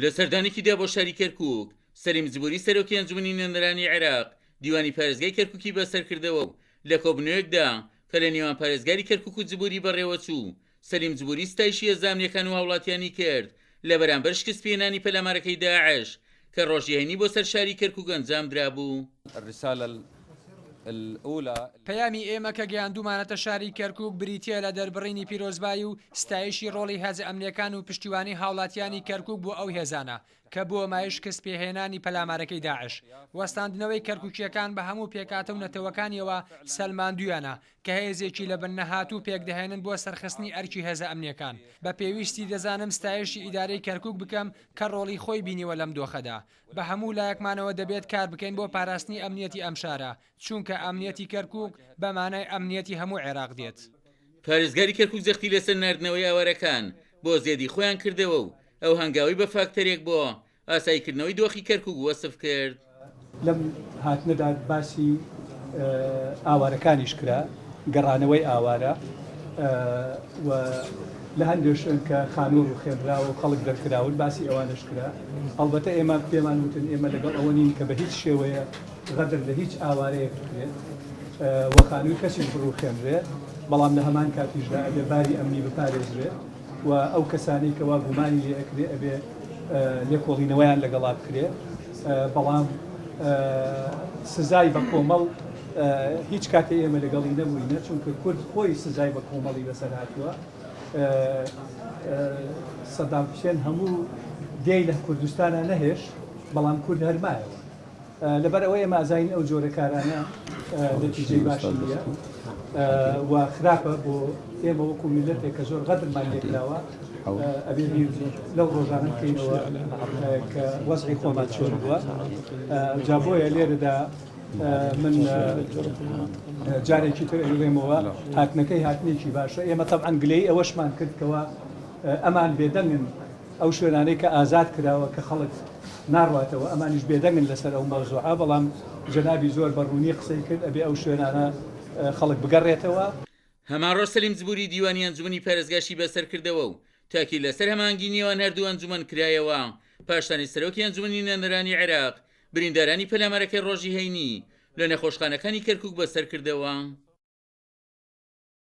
لە سەردانێکیدا بۆ شاری کەرکوک، سەلیم جبوری سەرۆکی ئەنجومەنی نوێنەرانی عێراق دیوانی پارێزگای کەرکوکی بەسەرکردەوە و لە کۆبوونەوەیەکدا کە لە نێوان پارێزگاری کەرکوک و جبوری بەڕێوەچوو، سەلیم جبوری ستایشی هێزە ئەمنییەکان و هاوڵاتیانی کرد لە بەرامبەر شکستپێهێنانی پەلامارەکەی داعش کە ڕۆژی هەینی بۆ سەر شاری کەرکوک ئەنجامدرابوو. پەیامی ئێمە کە گەیاندوومانەتە شاری کەرکوک بریتییە لە دەربڕینی پیرۆزبایی و ستایشی ڕۆڵی هێزە ئەمنییەکان و پشتیوانی هاوڵاتیانی کەرکوک بۆ ئەو هێزانە کە بووە مایەی شکست پێهێنانی پەلامارەکەی داعش. وەستاندنەوەی کەرکوکییەکان بە هەموو پێکهاتە و نەتەوەکانیەوە سەلماندوویانە کە هێزێکی لەبن نەهاتوو پێکدەهێنن بۆ سەرخستنی ئەرکی هێزە ئەمنییەکان. بە پێویستی دەزانم ستایشی ئیدارەی کەرکوک بکەم کە ڕۆڵی خۆی بینیوە لەم دۆخەدا. بە هەموو لایەکمانەوە دەبێت کار بکەین بۆ پاراستنی ئەمنیەتی ئەم شارە، چونکە ئەمنیەتی کەرکوک بە مانای ئەمنیەتی هەموو عێراق دێت. پارێزگاری کەرکوک جەختی لەسەر ناردنەوەی ئاوارەکان بۆ زێدی خۆیان کردەوە و ئەو هەنگاوەی بە فاکتەرێک بۆ ئاساییکردنەوەی دۆخی کەرکوک وەسف کرد. لەم هاتنەدا باسی ئاوارەکانیش کرا، گەڕانەوەی ئاوارە و لە هەندێک شوێن کە خانوو ڕووخێنراوە و خەڵک دەرکراون باسی ئەوانەش کرا. ئەڵبەتە ئێمە پێمان وتن ئێمە لەگەڵ ئەوە نین کە بە هیچ شێوەیە غەدر لە هیچ ئاوارەیەک بکرێت و خانووی کەسیش بڕووخێنرێ، بەڵام لە هەمان کاتیشدا ئەبێ باری ئەمنی بپارێزرێ. و ئەو کەسانەی کەوا گومانی لێ ئەکرێ ئەبێ لێکۆڵینەوەیان لەگەڵا بکرێ بەڵام سزای بە کۆمەڵ هیچ کاتێ ئێمە لەگەڵی نەبووینە چونکە کورد خۆی سزای بە کۆمەڵی بەسەر هاتووە سەدام حوسێن هەموو دێی لە کوردستانە نەهێشت بەڵام کورد هەرمایەوە لەبەر ئەوە ئێمە ئەزانین ئەو جۆرە کارانە نەتیجەی باشی نییە و خراپە بۆ ئێمە وەکو میللەتێک کە زۆر غەدرمان لێکراوە ئەبێ بیر لەو ڕۆژانە بکەینەوە کە وەزعی خۆمان چۆن بووە جا بۆیە لێرەدا من جارێکی تر ئەیڵێمەوە هاتنەکەی هاتنێکی باشە ئێمە تەبعەن گلەیی ئەوەشمان کرد کەوا ئەمان بێدەنگن ئەو شوێنانەی کە ئازاد کراوە کە خەڵک ناڕواتەوە ئەمانیش بێدەنگن لەسەر ئەو مەوزوعە بەڵام جەنابی زۆر بە ڕوونی قسەی کرد ئەبێ ئەو شوێنانە خەڵک بگەڕێتەوە. هەمان ڕۆژ سەلیم جبوری دیوانی ئەنجومەنی پارێزگاشی بەسەرکردەوە و تاکید لەسەر هەماهەنگی نێوان هەردوو ئەنجومەن کرایەوە، پاشانیش سەرۆکی ئەنجومەنی نوێنەرانی عێراق بریندارانی پەلامارەکەی ڕۆژی هەینی لە نەخۆشخانەکانی کەرکوک بەسەرکردەوە.